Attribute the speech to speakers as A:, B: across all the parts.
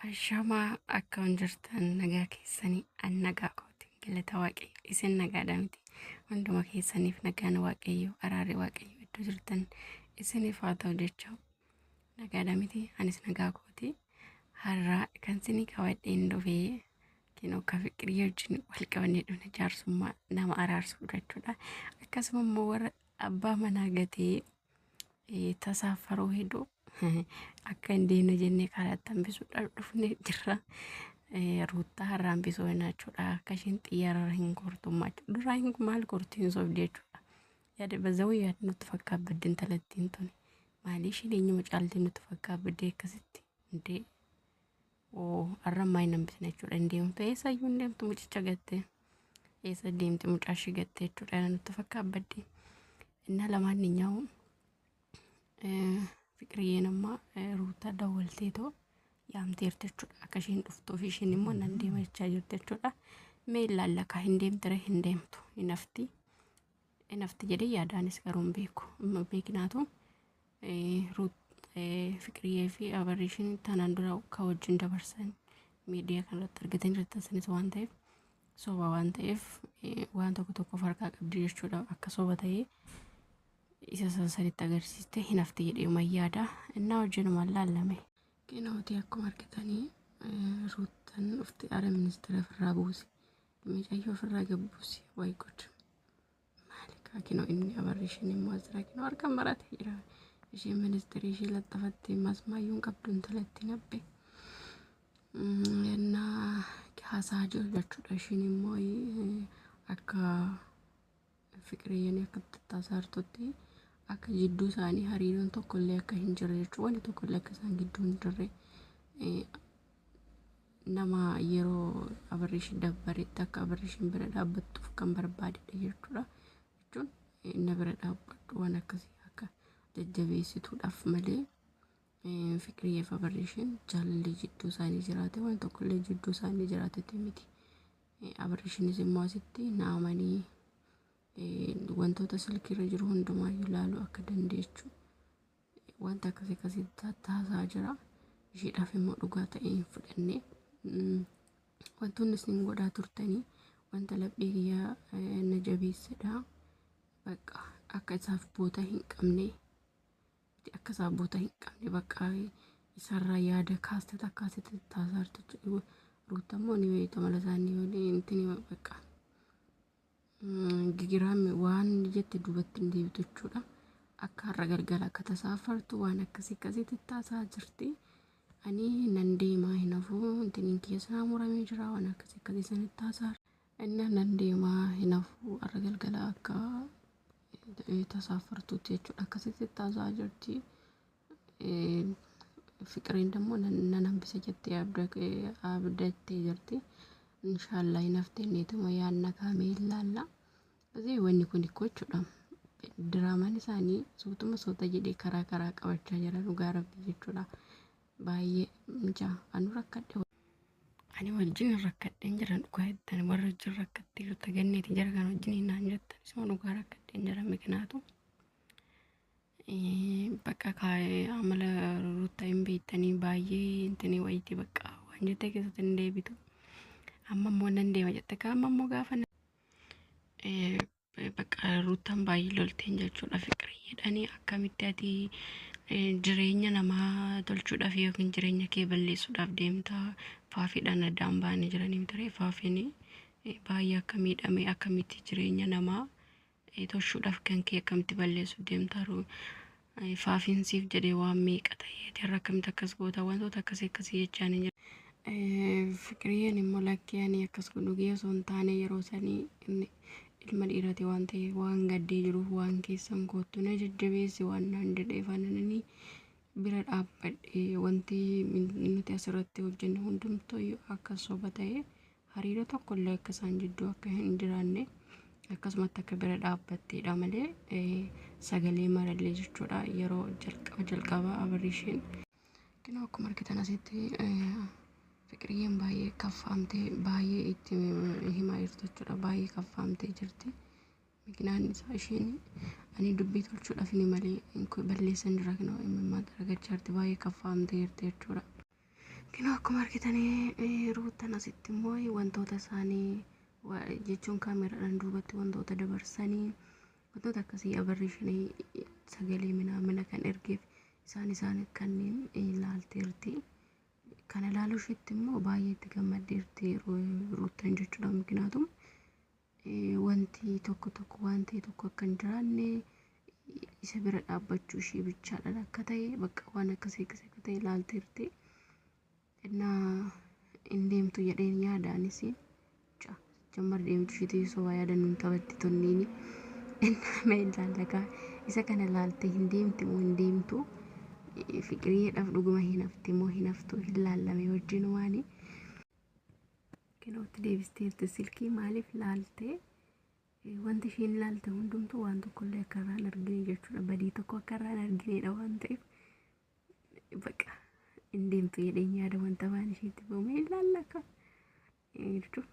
A: Ashamaa akkam jirtan nagaa keessanii an nagaa kooti galata waaqayyo isin nagaadha miti hunduma keessaniif nagaan waaqayyo araarri waaqayyo iddoo jirtan isiniif haa ta'u jecha nagaadha miti anis nagaa kooti har'a kan isinii qabadheen dhufee kinoo akka fiqirii wajjin wal qabannee dhufne jaarsummaa nama araarsuu jechuudha akkasuma immoo warra abbaa manaa gatee tasaaffaruu hedduu akka hin deemne jennee karaatti hambisuudhaaf dhufnee jirra. Ruuttaa har'a hambisuu hin jechuudha. Akka isheen xiyyaararra hin kortummaa jechuudha. Duraa hin maal korti hin sobdi jechuudha. Yaada bazawuu yaada nutti fakkaabadde intalattiin tuni. Maalii isheen eenyuma caaltee nutti fakkaabadde akkasitti hundee. Oo har'a ammaa hin hambisne jechuudha. Hin deemtu eessayyuu hin deemtu mucicha gattee. Eessa deemti mucaa ishii gattee jechuudha. Yaada nutti fakkaabadde. Innaa lamaan ni nyaa'u. Fiqiriyyeen amma Ruutaa dawwalteetoo yaamteerti jechuudha. Akka isheen dhuftuuf isheen immoo nan deema jechaa jirti jechuudha. Mee ilaalla kaa hin deemtire hin deemtu hin hafti. Hin hafti jedhee yaadaanis garuu hin beeku. Amma beeknaatu Fiqiriyyee fi Abarriishin tanaan dura ka wajjin dabarsan miidiyaa kanarratti argatanii jirtan sanis waan ta'eef soba waan ta'eef waan tokko tokko of harkaa qabdi jechuudha. Akka soba ta'ee isa san sanitti agarsiiste hin hafti jedhee uman yaada. Innaa wajjinumaan laallame. Kinooti akkuma argitanii Ruuttan dhufte ara ministeera ofirraa buusi. Mucayyoo ofirraa gabbuusi. Wayi god. Maali kaa kinoo inni abarri isheen immoo asirraa kinoo harka marate jira. Isheen ministeerii ishee laxxafatte masmaayyuu hin qabdu intalatti nabbe. Innaa haasaa jiru jechuudha. Isheen immoo akka Fiqiriyyeen akka tattasaartutti akka jidduu isaanii hariiroon tokkollee akka hin jirre jechuudha. Wanti tokkollee akka isaan gidduu hin jirre nama yeroo Abarrish dabbaretti akka Abarrishin bira dhaabbattuuf kan barbaadedha jechuudha. Jechuun na bira dhaabbadhu waan akkasii akka jajjabeessituudhaaf malee Fiqiriyyeef Abarrishin jaalalli jidduu isaanii jiraate waan tokkollee jidduu isaanii jiraatetti miti. Abarrishinis immoo asitti na amanii wantoota silkiirra jiru hundumaayyuu ilaaluu akka dandeechu wanta akkasii akkasii taasaa jira. Isheedhaaf immoo dhugaa ta'ee hin fudhanne. Wantoonni isin godhaa turtanii wanta laphee kiyyaa na jabeessedha. Bakka akka isaaf boota hin qabne akka isaaf boota hin qabne bakka isarraa yaada kaaste takkaasitti taasaartu jechuudha. Ruutta immoo ni beektu amala isaanii waliin intini bakka gigiraam waan jette duubatti hin deebitu jechuudha. Akka har'a galgala akka tasaafartu waan akkasii akkasiitti taasaa jirti. Ani nan deemaa hin hafu intiniin kiyya sanaa muramee jira waan akkasii akkasii sanitti taasaa. Inni nan deemaa hin hafu har'a galgala akka tasaafartuutti jechuudha. Akkasitti taasaa jirti. Fiqiriin immoo nan hambisa jettee abdattee jirti. Inshaallah hin haftee neetuma yaadna kaamee ilaalla. Asii wanni kun ikkoo jechuudha. Diraamaan isaanii suutuma suuta jedhee karaa karaa qabachaa jira dhugaa rabbi jechuudha. Baay'ee mijaa anu rakkadhe. Ani wajjin rakkadheen jira dhugaa jettan warra wajjin rakkattee jirta ganneeti jara kan wajjin naan jettan isuma dhugaa rakkadheen jira mikinaatu. Bakka amala ruutta hin beektanii baay'ee intini wayitii bakka waan jettee keessatti hin deebitu. Amma immoo nan deema jette kaa amma immoo gaafa bakka ruuttaan baay'ee lolteen jechuudha fiqiriyyeedhaanii akkamitti ati jireenya namaa tolchuudhaaf yookiin jireenya kee balleessuudhaaf deemta faafiidhaan addaan ba'anii jiranii miti faafiin baay'ee akka miidhame akkamitti jireenya namaa tolchuudhaaf kan kee akkamitti balleessuuf deemta faafiin siif jedhee waan meeqa ta'ee ati har'a akkamitti akkas goota wantoota akkasii akkasii jechaa ni jira. Fiqiriyyeen immoo lakkee ani akkas godhu gee osoo hin taane yeroo sanii inni ilma dhiirati waan ta'eef waan gaddee jiruuf waan keessan koottu na jajjabeessi waan naan jedheef anani bira dhaabbadhe wanti nuti asirratti hojjenne hundumtuu akka soba ta'e hariiroo tokko illee akka isaan jidduu akka hin jiraanne akkasumatti akka bira dhaabbatteedha malee sagalee marallee jechuudha yeroo jalqaba jalqaba abarriisheen. Kinoo akkuma argitan asitti fiqiriyyeen baay'ee kaffaamtee baay'ee itti himaa jirtu jechuudha baay'ee kaffaamtee jirti. Mikinaan isaa isheen ani dubbii tolchuudhaaf ni malee balleessan jira kinoo imimmaan argachaa jirti baay'ee kaffaamtee jirti jechuudha. Kinoo akkuma argitanii Ruutan asitti immoo wantoota isaanii jechuun kaameraadhaan duubatti wantoota dabarsanii wantoota akkasii abarreeshinii sagalee minaamina kan ergeef isaan isaan kanneen ilaalteerti. Kana ilaaluu isheetti immoo baay'ee itti gammaddeerti Ruutan jechuudha. Miknaatum wanti tokko tokko waan ta'e tokko akka hin jiraanne isa bira dhaabbachuu ishee bichaadhaan akka ta'e bakka waan akkasii akkasii akka ta'e ilaalteerti. Innaa hin deemtu jedheen yaadaanis jammar deemtu isheetu sobaa yaadannuun taphatti tonniini. Innaa mee ilaalla isa kana ilaalte hin deemti moo hin deemtu, fiqiriidhaaf dhuguma hin hafti moo hin haftu hin laallame wajjin waani. Kinootti deebisteerti silkii maaliif laalte, wanti isheen ilaalte hundumtuu waan tokkollee akka irraa hin argine jechuudha. Badii tokko akka irraa hin arginedha waan ta'eef baqa hin deemtu jedheen yaada wanta waan isheetti ba'ume ilaalla akka jechuudha.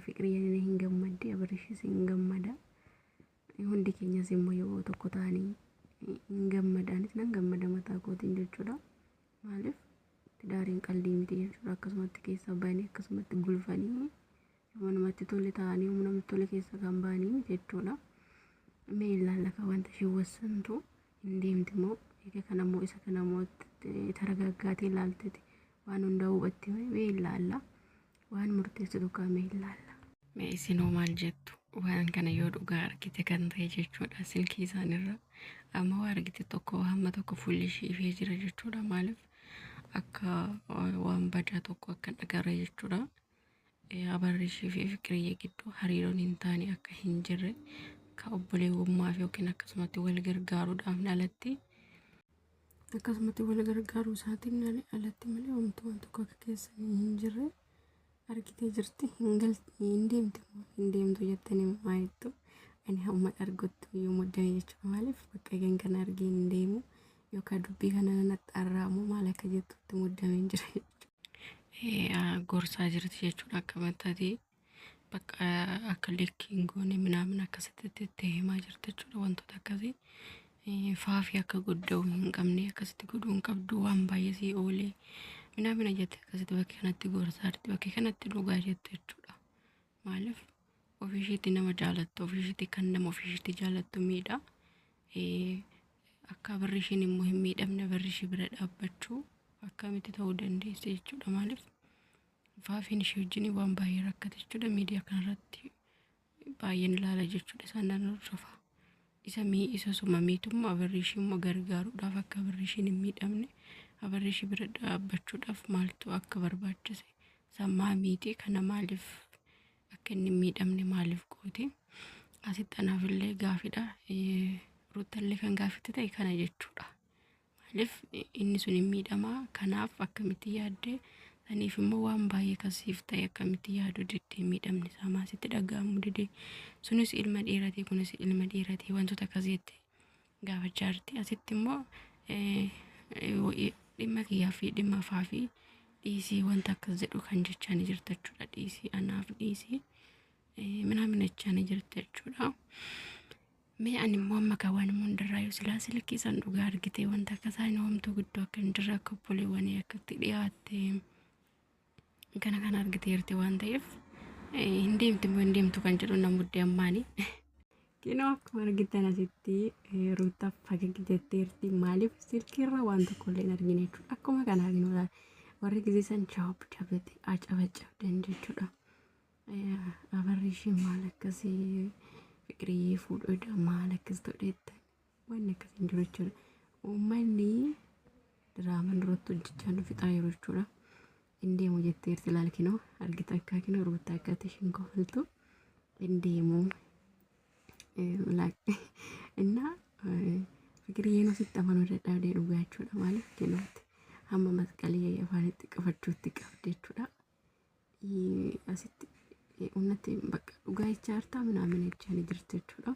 A: Fiqiriyyeen hin gammadde, Abarishis hin gammada. Hundi keenyas immoo yeroo tokko ta'anii hin gammadaanis nan gammada mataa kootiin jechuudha. Maaliif tidaariin qaldii miti jechuudha. Akkasumatti keessa bahanii akkasumatti gulfanii namatti tole ta'anii namatti tole keessa kan bahanii miti jechuudha. Mee ilaalla kan wanta isheen wassantu hin deemti moo egaa kanammoo isa kanammoo taragaaggaatee ilaalteeti waan hundaa hubatti mee ilaalla. Waan murteessitu kaamee ilaalla. Mee isinoo maal jettu? Waan kana yoo dhugaa argite kan ta'e jechuudha silkii isaanirra. Amma waa argite tokko hamma tokko fuulli ishee ifee jira jechuudha. Maaliif akka waan badaa tokko akka hin agarre jechuudha. Abarri ishee fi Fiqiriyyee gidduu hariiroon hin taane akka hin jirre ka obboleewwummaaf yookiin akkasumatti wal gargaaruudhaaf alatti akkasumatti wal gargaaruu isaatiin alatti malee homtuu waan tokko akka keessa hin jirre argitee jirti. Hin deemti moo hin deemtu jettanii maa jettu? Ani hamma argutti iyyuu muddame jechuudha. Maaliif bakka egan kana argee hin deemu yookaan dubbii kana nan axxaarraa moo maal akka jettutti muddamee jira jechuudha. Gorsaa jirti jechuudha akka mattaatii bakka akka likkii hin goone minaamin akkasitti itti himaa jirti jechuudha wantoota akkasii. Faafii akka gudda'uu hin qabne akkasitti godhuu hin qabdu waan baay'ee sii oolee minaamina jette akkasitti bakka kanatti gorsaa jirti, bakka kanatti dhugaa jette jechuudha. Maaliif ofii isheetti nama jaalattu, ofii isheetti kan nama ofii isheetti jaalattu miidha. Akka barri isheen immoo hin miidhamne barri ishee bira dhaabbachuu akkamitti ta'uu dandeesse jechuudha. Maaliif faafiin ishee wajjin waan baay'ee rakkate jechuudha. Miidiyaa kanarratti baay'een ilaala jechuudha, isaan nan hordofa. Isa mii isa suma miitummaa abarri ishee immoo gargaaruudhaaf akka abarri isheen hin miidhamne abarri ishee bira dhaabbachuudhaaf maaltu akka barbaachise, sammaa miiti kana maaliif akka inni hin miidhamne maaliif goote, asitti anaafillee gaafidha. Ruuttallee kan gaafitti ta'e kana jechuudha. Maaliif inni sun hin miidhamaa, kanaaf akkamitti yaadde, saniif immoo waan baay'ee kasiif ta'e akkamitti yaaduu diddee, miidhamni isaa maasitti dhaga'amuu didee, sunis ilma dhiiratii kunis ilma dhiiratii wantoota akkasiitti gaafachaa jirti. Asitti immoo dhimma kiyyaa fi dhimma faafii dhiisii wanta akkas jedhu kan jechaa ni jirta jechuudha. Dhiisii anaaf dhiisii minaamin jechaa ni jirta jechuudha. Mee ani immoo amma kan waan hundarraa yoo silaa silkii san dhugaa argite wanta akka isaan homtuu guddoo akka hin jirre akka obboleewwanii akkatti dhiyaatte kana kana argiteerti waan ta'eef hin deemti moo hin deemtu kan jedhu na muddee ammaani. Kinoo akkuma argitan asitti Ruutaa fagag jetteerti, maaliif silkiirra waan tokko illee hin argine jechuudha. Akkuma kana arginu warri gisee san chaap chaapete acabacabdan jechuudha. Abarri ishee maal akkasii fiqiriyyee fuudhuudha maal akkas godheetta wanni akkasii hin jiru jechuudha. Uummanni diraamaan duratti hojjechaa nu fixaa jiru jechuudha. Hin deemu jetteerti ilaal, kinoo argita akka kinoo Ruutaa akka isheen kofaltu hin deemu. Innaa fiqiriyyeen ofitti amanuu dadhabdee dhugaa jechuudha. Maaliif kinootti hamma masqalii afaanitti qabachuutti qabdi jechuudha. Asitti unnatti bakka dhugaa jechaa jirtaa minaamin jechaa ni jirti jechuudha.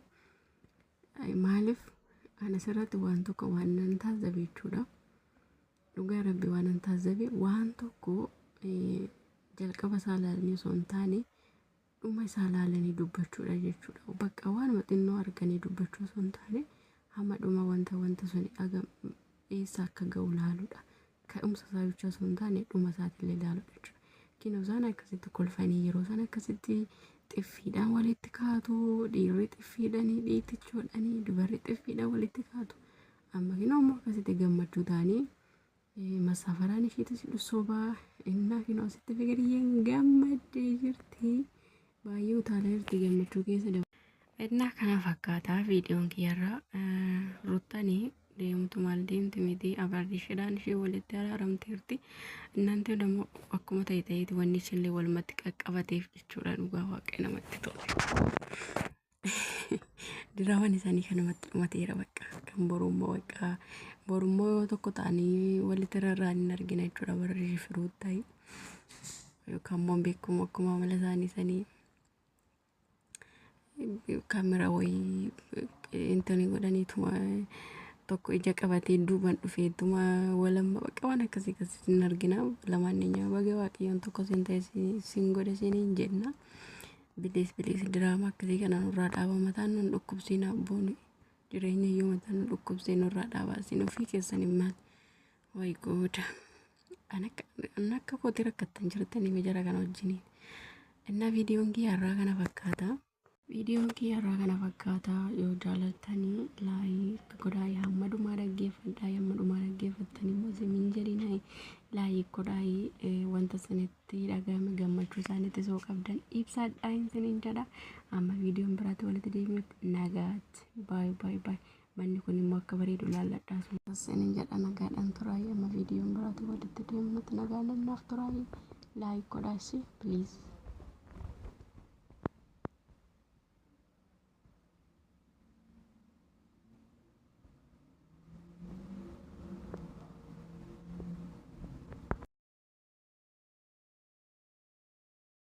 A: Maaliif ana asirratti waan tokko waan nan taazzabe jechuudha. Dhugaa rabbi waan nan taazzabe waan tokko jalqaba isaa ilaalanii osoo hin taane dhuma isaa ilaalanii dubbachuudha jechuudha. Bakka waanuma xinnoo arganii dubbachuu osoo hin taane hamma dhuma wanta wanta sun eessa akka ga'u ilaaluudha. Ka'umsa isaa bichaa osoo hin taane dhuma isaatiillee ilaaluudha jechuudha. Kinoo isaan akkasitti kolfanii yeroo isaan akkasitti xiffiidhaan walitti kaatu, dhiirri xiffiidhaan dhiitichoodhaan, dubarri xiffiidhaan walitti kaatu. Amma kinoo immoo akkasitti gammachuu ta'anii masaafaraan isheetis sobaa innaa kinoo asitti Fiqiriyyeen gammaddee jirti. Baay'ee utaalaa jirti gammachuu keessa dabarsa. Innaa kana fakkaataa viidiyoon kiyyarraa ruttanii deemtu maal deemti miti abarri isheedhaan ishee walitti araaramteerti. Innaan ta'e immoo akkuma ta'e ta'eeti wanni ishillee walumatti qaqqabateef jechuudha, dhugaa waaqee namatti tola. Diraamaan isaanii kanumatti dhumateera bakka, kan borummoo bakka borummoo yoo tokko ta'anii walitti rarra'an hin argina jechuudha, warri firuuttaa yookaan immoo beekumu akkuma amala isaanii sanii kaamera wayii intani godhaniituma tokko ija qabatee duuban dhufeetuma walamma bakka waan akkasii akkasii sin argina. Lamaan eenyaa baga waaqayyoon tokko sin ta'e sin godhe siniin jenna. Bilees bilees diraamaa akkasii kana nurraa dhaaba, mataan nun dhukkubsiin, abboon jireenya iyyuu mataan nun dhukkubsiin, nurraa dhaabaa isin ofii keessan maal wayi gooda. An akka kootii rakkattan jirtanii jara kana wajjiniin. Innaa viidiyoon kiyya har'aa kana fakkaata. Viidiyoon kiyya har'aa kana fakkaata. Yoo jaalattanii like godhaa, hamma dhumaa dhaggeeffadhaa. Hamma dhumaa dhaggeeffattanii immoo simiin jedhinaa like godhaa, wanta isinitti dhagahame, gammachuu isaaniitti soo qabdan ibsadhaa isiniin jedha. Amma viidiyoon biraatti walitti deebinutti nagaatti. Baay baay baay. Manni kun immoo akka bareedu laalladhaa. Isiniin jedha, nagaadhaan turaayii. Amma viidiyoon biraatti walitti deemnutti nagaan naaf turaayii. Like godhaa, please.